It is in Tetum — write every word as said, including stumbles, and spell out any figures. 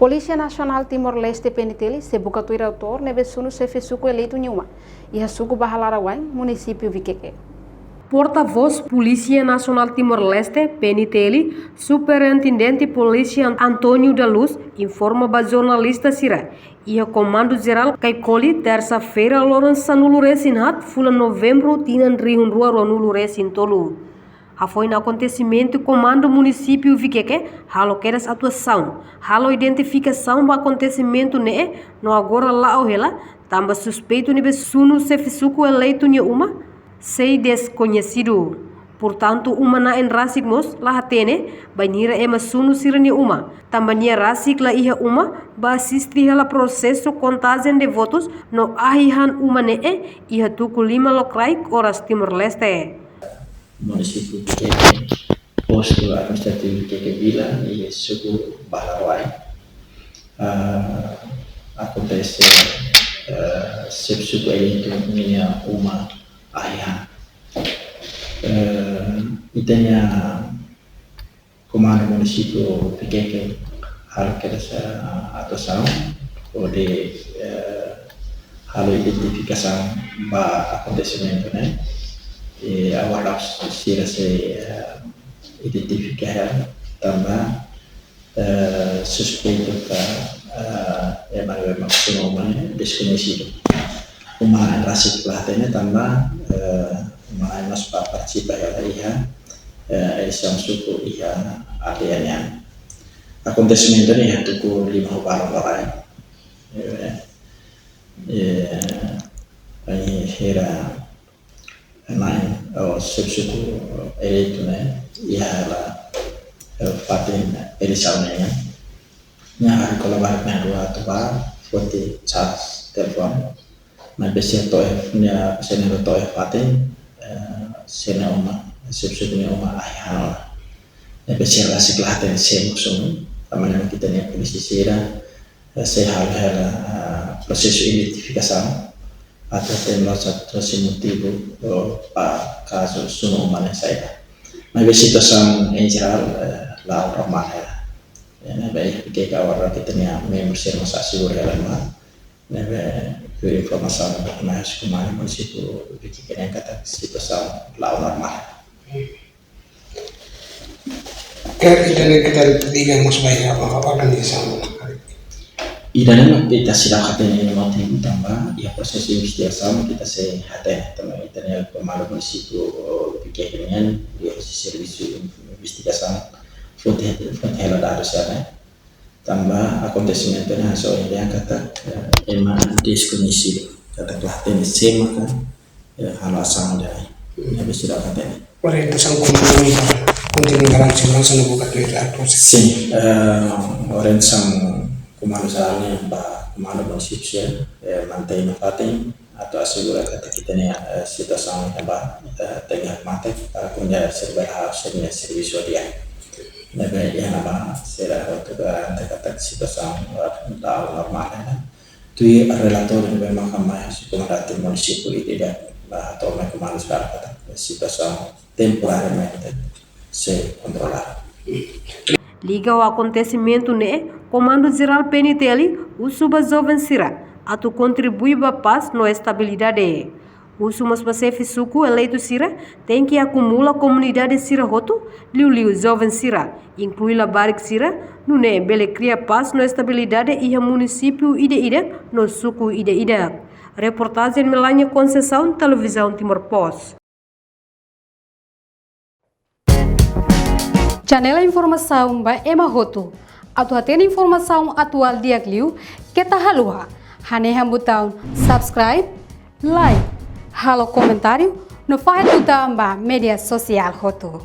Polísia Nasionál Timor-Leste, P N T L, sei buka tuir autór ne'ebé sunu xefe suku eleitu nia uma, iha suku Baha Larawaen, munisípiu Viqueque. Portavós Polísia Nasionál Timor-Leste, P N T L, Superintendente Polísia António da Luz, informa ba jornalista sira iha Komandu Jerál Caicoli, tersa-feira, loron sanulu-resin-haat, fulan Novembru, tinan rihun rua ruanulu-resin-tolu. Hafoin akontesimentu, Komandu Munisípiu Viqueque halo kedas atuasaun, halo identifikasaun ba akontesimentu ne'e, no agora la'o hela, tanba suspeitu ne'ebé sunu xefe suku eleitu nia uma sei deskoñesidu. Portantu, uma-na'in rasik mós la hatene bainhira ema sunu sira-nia uma, tanba nia rasik la iha uma ba asiste hela prosesu kontajen de votus no ahi han uma ne'e iha tuku lima lokraik oras Timor-Leste. Munisípiu Viqueque, postu administrativu Viqueque Vila, iha suku Baha Larawaen. Ah, akontese, eh, xefe suku eleitu nia uma ahi han. Eh, ita-nia Komandu Munisípiu Viqueque halo kedas atuasaun hodi, eh, halo identifikasaun ba akontesimentu ne'e. I agora sira sei, eh, identifika hela tanba, eh, suspeitu ka, eh, ema ne'ebé mak sunu uma ne'e deskoñesidu. Uma-na'in rasik la hatene tanba, eh, uma-na'in mós pa-, partisipa hela iha, eh, eleisaun suku iha aldeia nian. Akontesimentu ne'e iha tuku lima ho balun lokraik. Eh, eh, bainhira na'in, oh, xefe suku eleitu ne'e iha hela, eh, fatin eleisaun nian. Nia hakarak kolaborasi na'in-rua atu bá foti cas telefone. Maibé sira to'o iha, nia, sira na'in-rua to'o iha fatin, eh, sira-nia uma, xefe suku nia uma ahi han ona. Maibé sira rasik la hatene sé mak sunu, tanba ne'e mak ita-nia polísia sira, eh, sei halo hela, eh, prosesu identifikasaun, atu hatene loos atu husi motivu, eh, ba kazu sunu uma ne'e saida. Maibé situasaun en jerál, eh, la'o normál hela. Ya, ne'ebé, ke kawan ita-nia membru sira mós asegura hela ema. Ne'ebé, tuir informasaun ne'ebé mai husi Komandu Munisípiu Viqueque nian katak situasaun la'o normál. Karik ida-ne'e ita liga mós ba iha organizasaun. Ida-ne'e mak ita seidauk hatene motivu tanba iha prosesu investigasaun ita sei hatene tanba ita-nia Komandu Munisípiu Viqueque nian iha servisu investigasaun foti, foti hela dadus sira-ne'e. Tanba akontesimentu ne'e hanesan ohin dehan katak, eh, ema deskoñesidu, katak la hatene sé maka, eh, halo asaun ida-ne'e. Ne'ebé seidauk hatene. Orientasaun Komandu ba kontinua garante seguransa no buka tuir autór sira? Sin, eh, orientasaun Komandu Jerál nian ba Komandu Munisípiu sira, eh, mantein nafatin, atu asegura katak ita-nia, eh, situasaun iha ne'ebá, eh, tenke hakmatek, para kuandu sira bele halo sira-nia servisu di'ak. Ne'ebé iha ne'ebá sira hotu garante katak situasaun, eh, la'o normál ona. Tuir relatóriu ne'ebé maka mai husi komandante munisípiu ida-idak, ba to'o mai Komandu Jerál katak situasaun temporariamente sei kontrola. Liga ho akontesimentu ne'e, Komandu Jerál P N T L husu ba joven sira atu kontribui ba pás no estabilidade. Husu mós ba xefe suku eleitu sira tenke akumula komunidade sira hotu, liuliu joven sira, inklui labarik sira, nune'e bele kria pás no estabilidade iha munisípiu ida-idak no suku ida-idak. Reportajen Melania Conceição, Televizaun Timor Post. Janela informasaun ba ema hotu. Atu hatene informasaun atuál di'ak liu, keta haluha hanehan butaun subscribe, like, halo komentáriu, no fahe tutan ba média sosiál hotu.